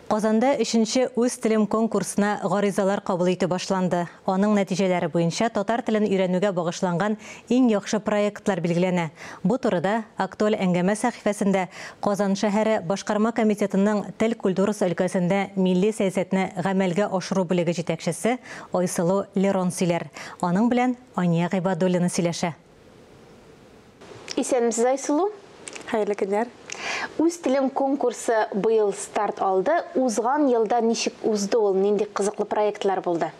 Казанда өченче Үз телем конкурсына гаризалар кабул итү башланды. Аның нәтиҗәләре буенча татар телен өйрәнүгә багышланган иң яхшы проектлар билгеләнә. Бу турыда Актуаль әңгәмә сәхифәсендә Казан шәһәре Башкарма комитетының тел культурасы өлкәсендә милли сәясәтне гамәлгә ашыру бүлеге җитәкчесе Айсылу Лерон сөйләр. Аның белән Ания Гыйбадуллина сөйләшә. Исәнмесез, Айсылу. Хәерле көннәр. Үз телем конкурсы быел старт алды. Узган елда ничек узды ул? Нинди кызыклы проектлар булды?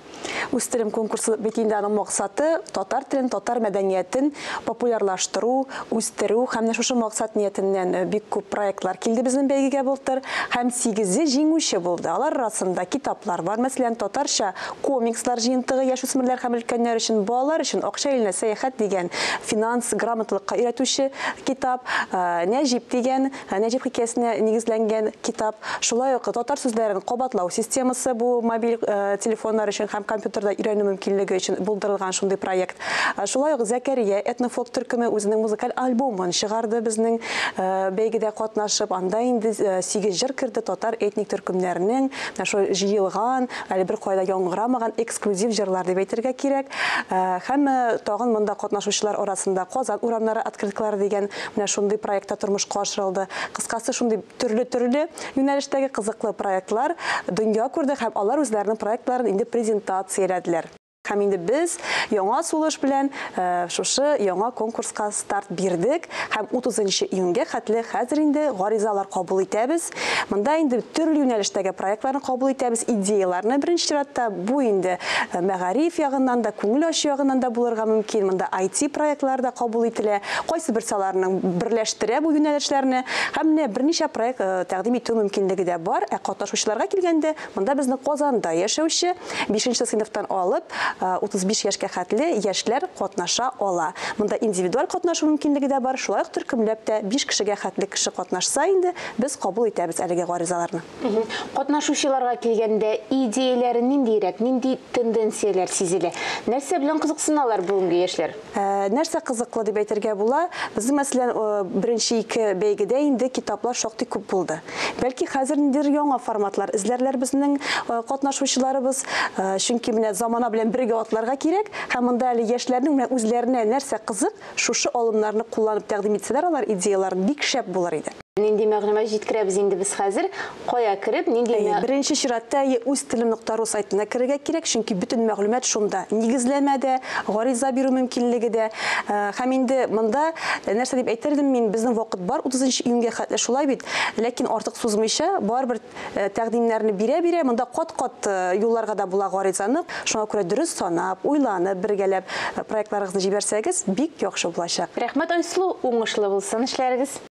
Үз телем конкурсы бит инде аның максаты татар телен, татар мәдәниятен популярлаштыру, үстерү һәм менә шушы максат ниятеннән бик күп проектлар килде безнең бәйгегә былтыр һәм сигезе җиңүче булды. Алар арасында китаплар бар, мәсәлән, татарча комикслар җыентыгы яшүсмерләр һәм өлкәннәр өчен, балалар өчен Акча иленә сәяхәт дигән финанс грамоталыкка өйрәтүче китап, Нәҗип дигән, Нәҗип хикәясенә нигезләнгән китап, шулай ук татар сүзләрен кабатлау системасы, бу мобиль телефоннар өчен һәм компьютерда өйрәнү мөмкинлеге өчен булдырылган шундый проект. Шулай ук Зәкәрия этнофолк төркеме үзенең музыкаль альбомын чыгарды безнең бәйгедә катнашып, анда инде 8 җыр керде татар этник төркемнәренең менә шул җыелган, әле беркайда яңгырамаган эксклюзив җырлар дип әйтергә кирәк. Һәм тагын монда катнашучылар арасында Казан урамнары открыткалары дигән менә шундый проект та тормышка ашырылды. Кыскасы, шундый төрле-төрле юнәлештәге кызыклы проектлар дөнья күрде һәм алар үзләренең проектларын инде презентацияләделәр. Һәм инде без яңа сулыш белән шушы яңа конкурска старт бирдек һәм 30 июньгә хәтле хәзер инде гаризалар кабул итәбез. Монда инде төрле юнәлештәге проектларны кабул итәбез, идеяларны беренче чиратта, бу инде мәгариф ягыннан да, күңел ачу ягыннан да булырга мөмкин. Монда IT проектлар да кабул ителә. Кайсы берсе аларның берләштерә бу юнәлешләрне һәм менә берничә проект тәкъдим итү мөмкинлеге дә бар. Ә катнашучыларга килгәндә, монда безнең Казанда яшәүче бишенче сыйныфтан алып 35 яшькә хәтле яшьләр катнаша ала. Монда индивидуаль катнашу мөмкинлеге дә бар, шулай ук төркемләп тә 5 кешегә хәтле кеше катнашса инде, без кабул итәбез әлеге гаризаларны. Катнашучыларга килгәндә, идеяләре ниндиерәк, нинди тенденцияләр сизелә? Нәрсә белән кызыксыналар бүгенге яшьләр? Нәрсә кызыклы дип әйтергә була, безнең, мәсәлән, беренче ике бәйгедә инде китаплар шактый күп булды. Бәлки хәзер ниндидер яңа форматлар эзләрләр безнең катнашучыларыбыз, чөнки менә замана белән бергә атларга кирәк, һәм монда әле яшьләрнең менә үзләренә нәрсә кызык, шушы алымнарны кулланып тәкъдим итсәләр алар идеяларын, бик шәп булыр иде. Нинди мәгълүмат җиткерәбез инде без хәзер? Кая кереп, нинди Әйе, беренче чиратта әйе, үз телем нокта ру сайтына керергә кирәк, чөнки бөтен мәгълүмат шунда. Нигезләмә дә, гариза бирү мөмкинлеге дә. Һәм инде монда нәрсә дип әйтер идем мин, безнең вакыт бар 30 июньгә хәтле, шулай бит. Ләкин артык сузмыйча, барыбер тәкъдимнәрне бирә-бирә, монда кат-кат юлларга да була гаризаны. Шуңа күрә дөрес санап, уйланып, бергәләп проектларыгызны җибәрсәгез, бик яхшы булачак. Рәхмәт, Айсылу, уңышлы булсын эшләрегез.